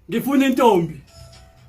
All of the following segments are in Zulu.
Ngifuna intombi.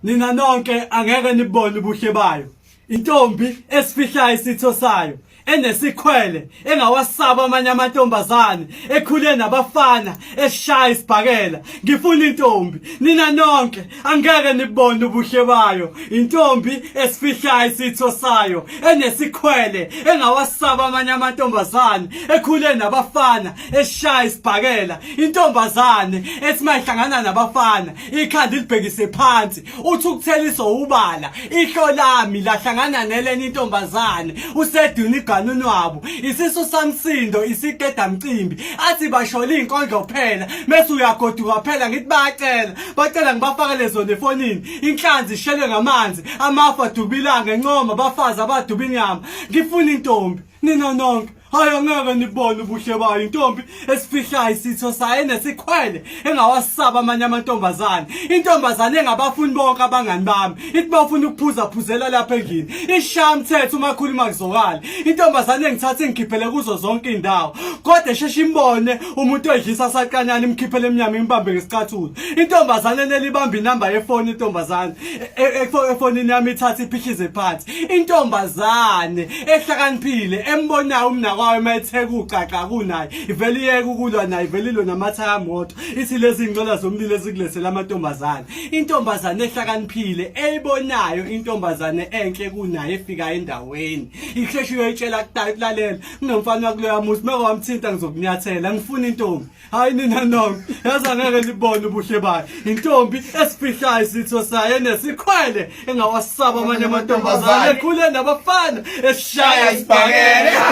Nina nonke angeke nibone ubuhle bayo. Intombi esifihlayo isitho sayo, enesikhwele, engawasaba amanye amantombazane, ekhule nabafana, eshaya isibhakela. Ngifuna intombi. Nina nonke angeke nibone ubuhle bayo. Intombi esifihlayo isitho sayo, enesikhwele, engawasaba amanye amantombazane, ekhule nabafana, eshaya isibhakela. Intombazane ethi mayihlangana nabafana ikhanda ilibhekise phansi, uthi ukutheliswa ubala. Ihlo lami lahlangana nelenye intombazane, useduna iganunwabu, isisu samsindo isiqeda mcimbi. Athi bashola iy'nkondlo phela, mese uyagoduka phela. Ngithi bayacela, bacela ngibafakele zona efonini. Inhlanzi ishelwe ngamanzi, amafu aduba ilanga, encoma abafazi abaduba inyama. Ngifuna intombi, nina nonke hayi angeke nibone ubuhle bayo. Intombi esifihlayo isitho sayo, enesikhwele, engawasaba amanye amantombazane. Intombazane engabafuni bonke abangani bami, ithi bafuna ukuphuza, phuzela lapha endlini. Ishaya umthetho, uma khuluma kuzokala. Intombazane engithatha ingikhiphele kuzo zonke iy'ndawo, kodwa esheshe imbone umuntu oyidlisa saqanyana, imkhiphele emnyama, imbambe ngesicathulo. Intombazane nelibamba inamba yefoni, intombazane efonini yami ithatha iphihlize phansi. Intombazane ehlakaniphile embonayo umnakwayo uma etheka uqaqa kunaye, ivele iyeke ukulwa naye, ivele ilwe namathaya amoto, ithi lezi ngcola zomlilo ezikulethela amantombazane. Intombazane ehlakaniphile eyibonayo intombazane enhle kunaye efika endaweni, isheshe uyoyitshela kulalela kunomfana wakuloya muzi, meke wamthinta ngizokunyathela. Ngifuna intombi, hayi nina nonke, yazi angeke nibone ubuhle bayo. Intombi esifihlayo isitho sayo, enesikhwele, engawasaba amanye amantombazane, ekhule nabafana, eshaya isibhakela.